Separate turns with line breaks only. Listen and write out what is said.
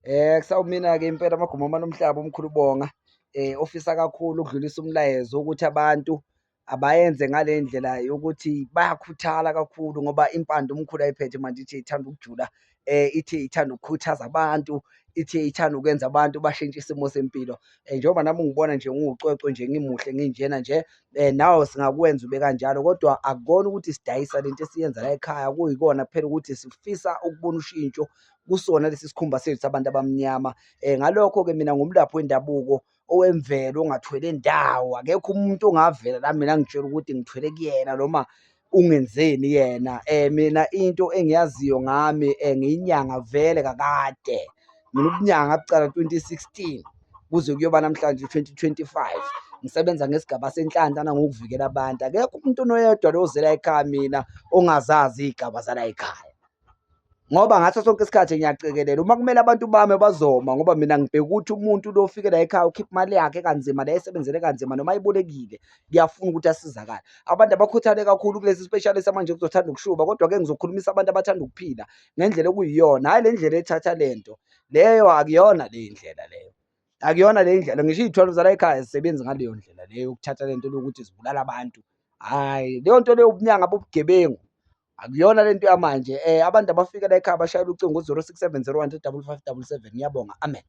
Kusawumina-ke impela amaguma amanomhlaba omkhulu uBonga ofisa kakhulu ukudlulisa umlayezo wokuthi abantu abayenze ngale ndlela yokuthi bayakhuthala kakhulu ngoba impande umkhulu ayiphethe manje ithi ithanda ukujula, ithi ithanda ukukhuthaza abantu, ithi ithanda ukwenza abantu bashintshe isimo sempilo. Njengoba nami ungibona nje ngiwucwecwe nje ngimuhle nginjena nje, nawe singakwenza ube kanjalo kodwa akukona ukuthi sidayisa lento esiyenza layikhaya, kuyikona kuphela ukuthi sifisa ukubona ushintsho kusona lesi sikhumba sethu sabantu abamnyama. Ngalokho-ke mina ngumlaphi wendabuko owemvelo ongathwele ndawo, akekho umuntu ongavela la mina angitshele ukuthi ngithwele kuyena noma ungenzeni yena. Mina into engiyaziyo ngami ngiyinyanga vele kakade, mina ubunyanga ngabucala 2016 kuze kuyoba namhlanje 2025, ngisebenza ngesigaba senhlanhla nangokuvikela abantu. Akekho umuntu noyedwa lo oze layikhaya mina ongazazi iy'gaba zalayikhaya ngoba ngaso sonke isikhathi ngiyacikelela uma kumele abantu bame bazoma ngoba mina ngibheka ukuthi umuntu lo ofike layikhaya ukhipha imali yakhe kanzima le ayisebenzele kanzima noma ayibolekile kuyafuna ukuthi asizakale. Abantu abakhuthale kakhulu kulesi specialist manje kuzothanda ukushuba kodwa-ke ngizokhulumisa abantu abathanda ukuphila ngendlela okuyiyona, hhayi le ndlela ethatha le nto leyo akuyona le ndlela leyo. Akuyona le ndlela ngisho iy'thwalo zalayikhaya azisebenzi ngaleyo ndlela leyo yokuthatha le nto le yokuthi zibulala abantu, hhayi leyo nto leyo ubunyanga bobugebengu. Akuyona le nto yamanje abantu abafike layikhaya bashayele ucingo u-0 6 7 0 1 3 55 77. Ngiyabonga, amen.